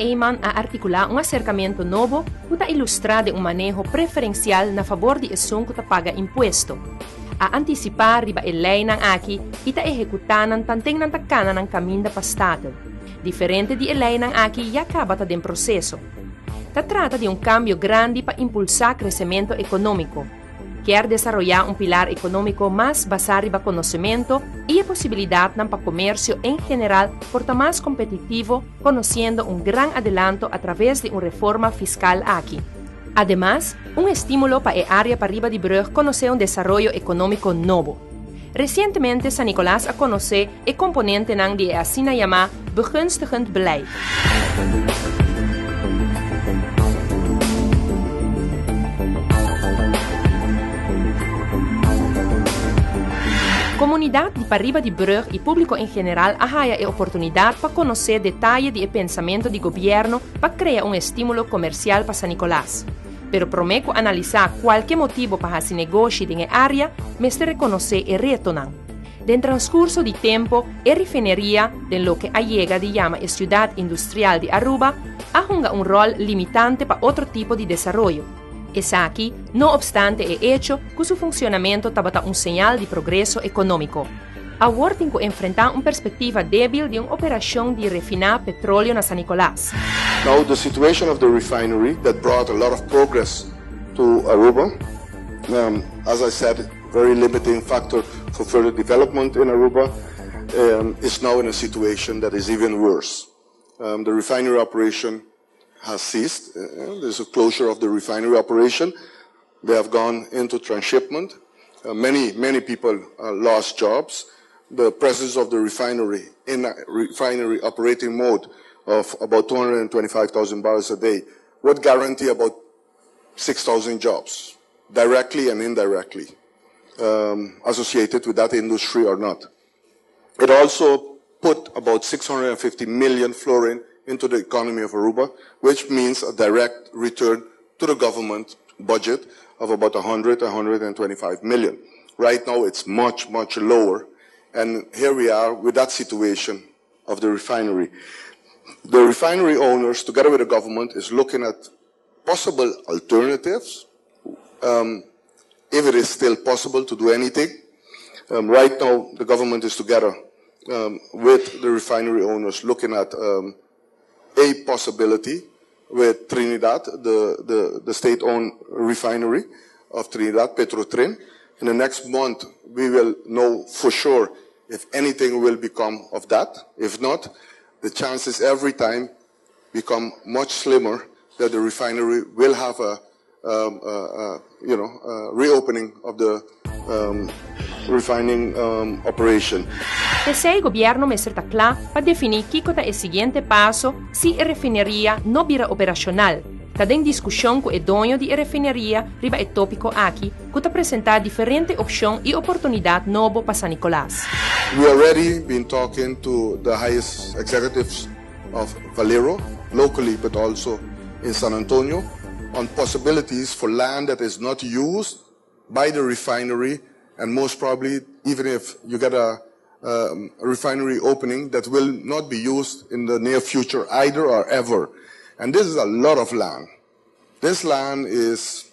Eman a articulá un acercamento nobo cu ta ilustrá den un maneho preferencial na fabor di esun cu ta paga impuesto. A anticipá riba e leynan aki y ta ehecutá nan tanten nan ta cana nan caminda pa Staten. Diferente di e leynan aki ya caba ta den proceso. Ta trata di un cambio grandi pa impulsá crecemento economico. Kier desaroyá un pilar ekonómiko mas basá riba konosementu i e posibilidatnan pa komersio en general por ta mas kompetitivo konosiendo un gran adelanto atraves di un reforma fiskal aki. Ademas, un estímulo pa e área pariba di brùg konosé un desaroyo ekonómiko nobo. Resientemente San Nicolas a konosé e komponentenan di e asina yamá begunstigend beleid. Komunidat di pariba di brùg i públiko en general a haya e oportunidat pa konosé detaye di e pensamentu di gobièrnu pa krea un estímulo komersial pa San Nicolas. Pero promé ku analisá kualke motibu pa hasi negoshi den e área, mester rekonosé e retonan. Den transkurso di tempo, e refineria, den loke a yega di yama e siudat industrial di Aruba, a hunga un ròl limitante pa otro tipo di desaroyo. Esaki, no opstante e echo ku su funshonamentu tabata un señal di progreso ekonómiko. Awor tin ku enfrentá un perspektiva débil di un operashon di refiná petróleo na San Nicolas. Now the situation of the refinery that brought a lot of progress to Aruba, as I said, very limiting factor for further development in Aruba, is now in a situation that is even worse. The refinery operation has ceased. There's a closure of the refinery operation. They have gone into transshipment. Many, many people lost jobs. The presence of the refinery in a refinery operating mode of about 225,000 barrels a day would guarantee about 6,000 jobs, directly and indirectly, associated with that industry or not. It also put about 650 million florin into the economy of Aruba, which means a direct return to the government budget of about 100, 125 million. Right now it's much, much lower. And here we are with that situation of the refinery. The refinery owners, together with the government, is looking at possible alternatives, if it is still possible to do anything. Right now, the government is together with the refinery owners looking at a possibility with Trinidad, the, the, the state-owned refinery of Trinidad, Petrotrin. In the next month, we will know for sure if anything will become of that. If not, the chances every time become much slimmer that the refinery will have a, a, you know, a reopening of the refining operation. P'esei gobièrnu mester ta kla pa definí kiko ta e siguiente paso si e refineria no bira operashonal. Ta den diskushon ku e doño di e refineria riba e tópiko aki ku ta presentá diferente opshon i oportunidat nobo pa San Nicolas. We already been talking to the highest executives of Valero locally but also in San Antonio on possibilities for land that is not used by the refinery and most probably even if you get a refinery opening that will not be used in the near future either or ever. And this is a lot of land. This land is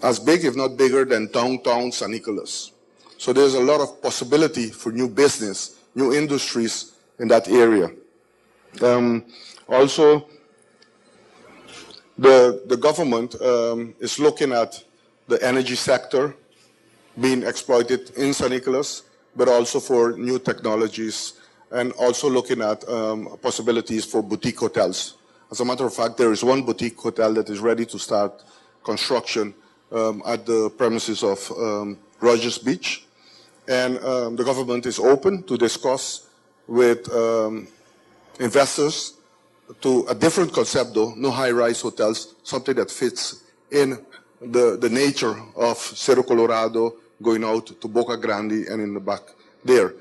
as big if not bigger than downtown San Nicolas. So there's a lot of possibility for new business, new industries in that area. Also, the, the government is looking at the energy sector being exploited in San Nicolas, but also for new technologies and also looking at possibilities for boutique hotels. As a matter of fact, there is one boutique hotel that is ready to start construction at the premises of Rogers Beach. And the government is open to discuss with investors to a different concept though, no high-rise hotels, something that fits in the, the nature of Cerro Colorado going out to Boca Grande and in the back there.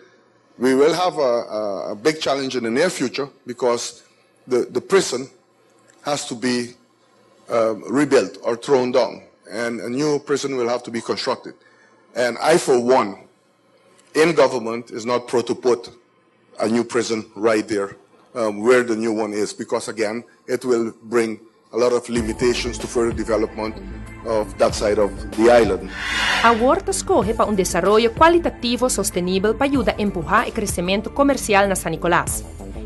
We will have a, a, a big challenge in the near future because the, the prison has to be rebuilt or thrown down, and a new prison will have to be constructed. And I, for one, in government is not pro to put a new prison right there where the new one is, because again, it will bring a lot of limitations to further development of that side of the island. Awor ta scoge pa un desaroyo cualitativo sostenibel pa yuda empuha e crecemento comercial na San Nicolas.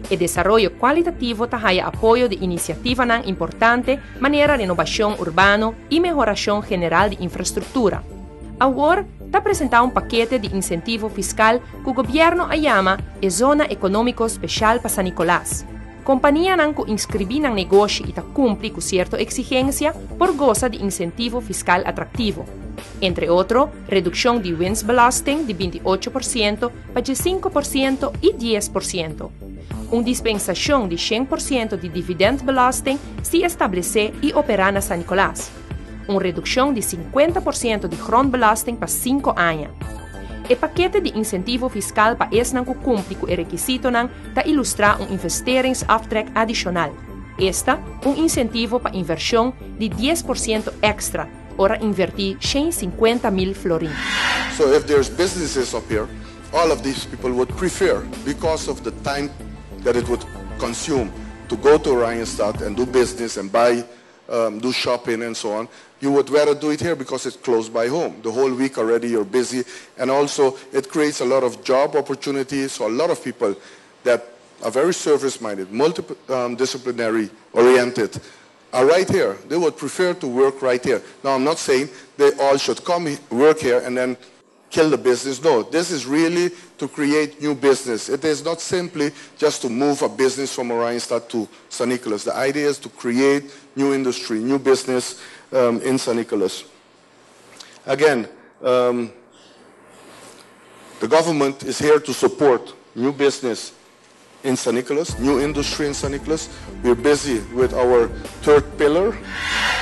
E desaroyo cualitativo ta haya apoyo di iniciativanan importante manera renobacion urbano y mehoracion general di infrastructura. Awor ta presenta un pakete di incentivo fiscal cu gobierno a yama e Zona Economico Special pa San Nicolas. Companianan cu inscribi nan negoshi y ta cumpli cu cierto exigencia por goza di incentivo fiscal atractivo. Entre otro, reduccion di winstbelasting di 28% pa 5% y 10%. Un dispensacion di 100% di dividendbelasting si establece y opera na San Nicolas. Un reduccion di 50% di grondbelasting pa 5 aña. E pakete di incentivo fiscal pa esnan cu cumpli cu e requisitonan ta ilustra un investeringsaftrek adicional. Esta, un incentivo pa inversion di 10% extra, ora inverti 150 mil florin. So if there's businesses up here, all of these people would prefer, because of the time that it would consume to go to Oranjestad and do business and buy, do shopping and so on, you would rather do it here because it's close by home. The whole week already you're busy, and also it creates a lot of job opportunities. So a lot of people that are very service-minded, multidisciplinary oriented, are right here. They would prefer to work right here. Now, I'm not saying they all should come work here and then kill the business. No, this is really to create new business. It is not simply just to move a business from Oranjestad to San Nicolas. The idea is to create new industry, new business in San Nicolas. Again, the government is here to support new business in San Nicolas, new industry in San Nicolas. We're busy with our third pillar.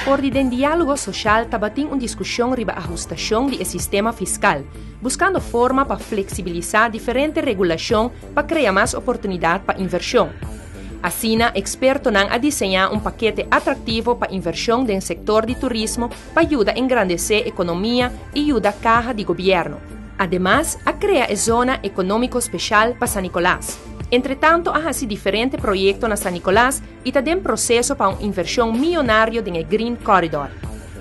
For di den Dialogo Social tabatin un discusion riba ahustacion di sistema fiscal, buscando forma pa flexibilisa diferente regulacion pa crea mas oportunidad pa inversion. Asina, expertonan a diseña un pakete atractivo pa inversion den sector di turismo pa yuda engrandece economia y yuda caha di gobierno. Ademas, a crea e Zona Economico Special pa San Nicolas. Entre tanto, a haci diferente proyecto na San Nicolas y ta den proceso pa un inversion miyonario den Green Corridor.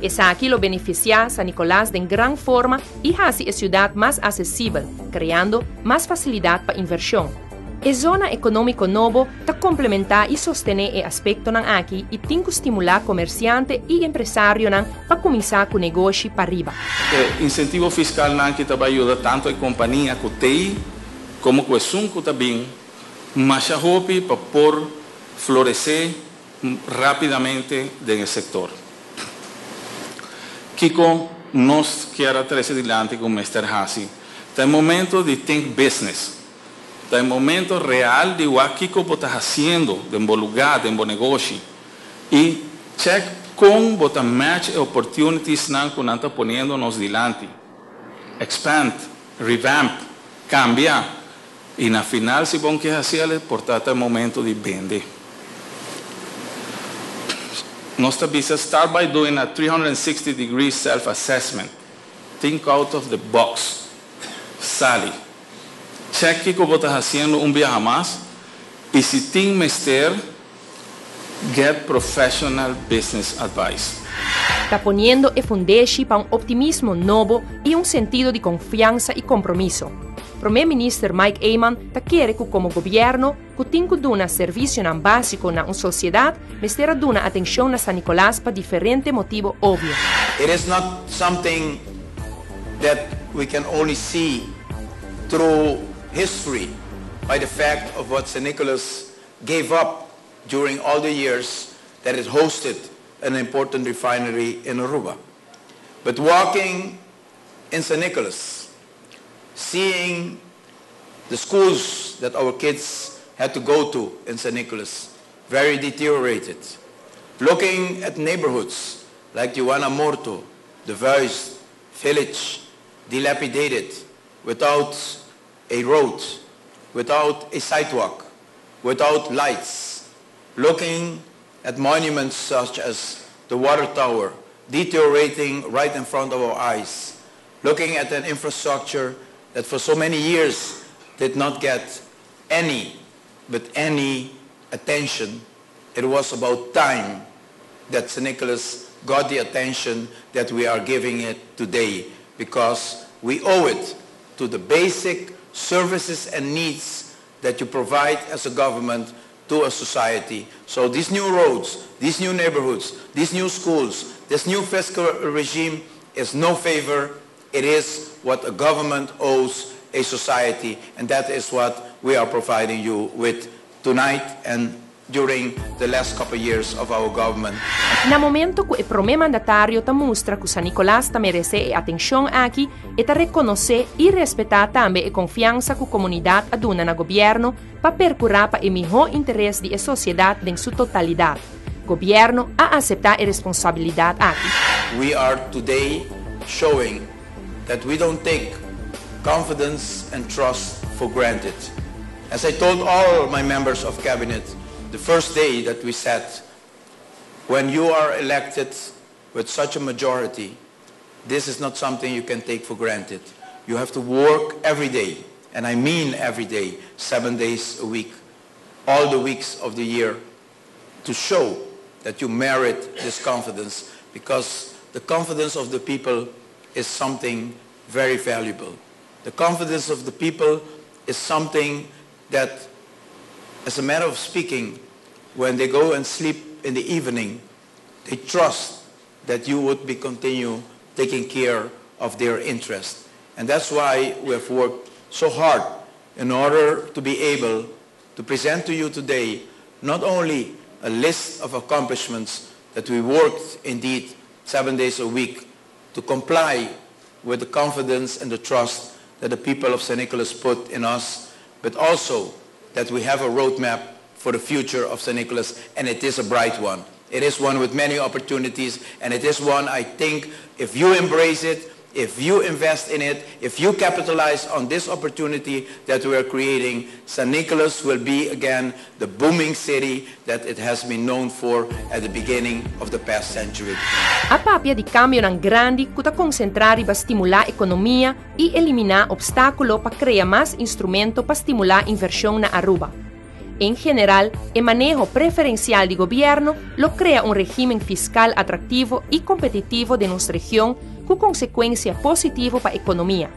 Esaki lo beneficia San Nicolas di gran forma y haci e ciudad mas accesibel, creando mas facilidad pa inversion. E zona economico nobo ta complementa y sostene e aspectonan aki y tin cu stimula comerciante y empresarionan pa cuminsa cu negoshi pariba. E incentivo fiscal cu ta yuda tanto e compania cu t'ey como cu esun cu ta bin, mas hopi pa por florece rapidamente den sector. Kico nos kier trece dilanti cu Mr. Hassi. Ta momento di think business. Ta momento real di loke kico bo ta haciendo, di luga, di negoshi. Y check con bo ta match opportunities nan cu nan ta poniendo nos dilanti. Expand, revamp, cambia. Y na final, si bo kier haci, por ta momento di bende. Nos bisa start by doing a 360 degree self-assessment. Think out of the box. Sali. Check kico bo ta haciendo un biaha mas. Y si tin mester, get professional business advice. Ta poniendo e fundeshi pa un optimismo nobo y un sentido di confiansa y compromiso. Prome Minister Mike Eman ta kere cu como gobierno, cu tin cu duna servicio basico na un sociedad, mester duna atencion na San Nicolas pa diferente motibo obvio. It is not something that we can only see through history by the fact of what St. Nicholas gave up during all the years that it hosted an important refinery in Aruba. But walking in St. Nicholas, seeing the schools that our kids had to go to in St. Nicholas, very deteriorated. Looking at neighborhoods like Juana Morto, the Vuist village, dilapidated, without a road, without a sidewalk, without lights. Looking at monuments such as the water tower, deteriorating right in front of our eyes. Looking at an infrastructure that for so many years did not get any, but any attention, it was about time that St. Nicholas got the attention that we are giving it today because we owe it to the basic services and needs that you provide as a government to a society. So these new roads, these new neighborhoods, these new schools, this new fiscal regime is no favor. It is what a government owes a society, and that is what we are providing you with tonight and during the last couple of years of our government. Na momento ku e promé mandatario ta mustra ku San Nicolas ta meresé e atenshon aki, e ta rekonosé i respetá tambe e konfiansa ku komunidat a duna na gobièrnu pa perkurá pa e mihó interes di e sosiedat den su totalidat. Gobièrnu a aseptá e responsabilidat aki. We are today showing that we don't take confidence and trust for granted. As I told all my members of cabinet the first day that we sat, when you are elected with such a majority, this is not something you can take for granted. You have to work every day, and I mean every day, 7 days a week, all the weeks of the year, to show that you merit this confidence, because the confidence of the people is something very valuable. The confidence of the people is something that, as a matter of speaking, when they go and sleep in the evening, they trust that you would be continue taking care of their interest. And that's why we have worked so hard in order to be able to present to you today not only a list of accomplishments that we worked indeed 7 days a week to comply with the confidence and the trust that the people of St. Nicholas put in us, but also that we have a roadmap for the future of St. Nicholas, and it is a bright one. It is one with many opportunities, and it is one, I think, if you embrace it, if you invest in it, if you capitalize on this opportunity that we are creating, San Nicolas will be again the booming city that it has been known for at the beginning of the past century. A papia di kambionan grandi ku ta konsentrá pa stimulá ekonomia i eliminá opstákulo pa krea mas instrumento pa stimulá invershon na Aruba. En general, e maneho preferensial di gobièrnu lo krea un régimen fiskal atraktivo i kompetitivo den nos region ku konsekuensia positivo pa ekonomia.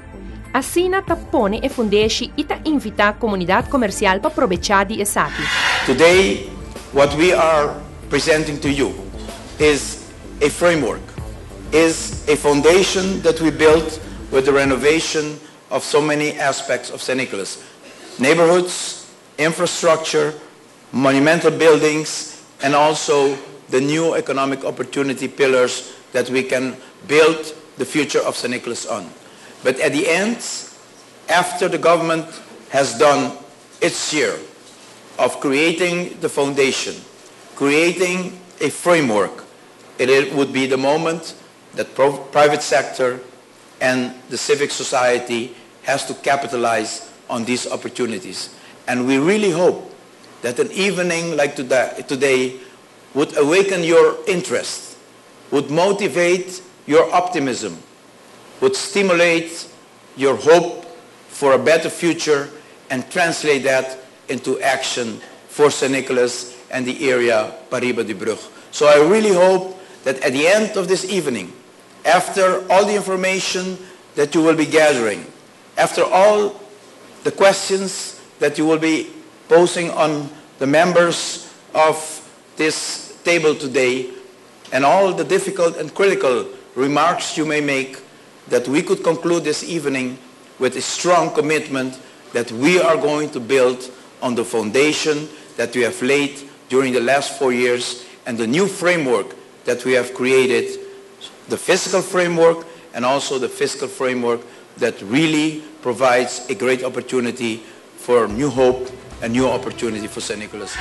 Asina ta pone e fundeshi i ta invitá komunidat komersial pa probechá di esaki. Today, what we are presenting to you is a framework, is a foundation that we built with the renovation of so many aspects of St. Nicholas. Neighborhoods, infrastructure, monumental buildings, and also the new economic opportunity pillars that we can build the future of St. Nicholas on. But at the end, after the government has done its share of creating the foundation, creating a framework, it would be the moment that private sector and the civic society has to capitalize on these opportunities. And we really hope that an evening like today would awaken your interest, would motivate your optimism, would stimulate your hope for a better future and translate that into action for St. Nicholas and the area Pariba di Brug. So I really hope that at the end of this evening, after all the information that you will be gathering, after all the questions that you will be posing on the members of this table today, and all the difficult and critical remarks you may make, that we could conclude this evening with a strong commitment that we are going to build on the foundation that we have laid during the last 4 years and the new framework that we have created, the fiscal framework and also the fiscal framework that really provides a great opportunity for new hope and new opportunity for St. Nicholas.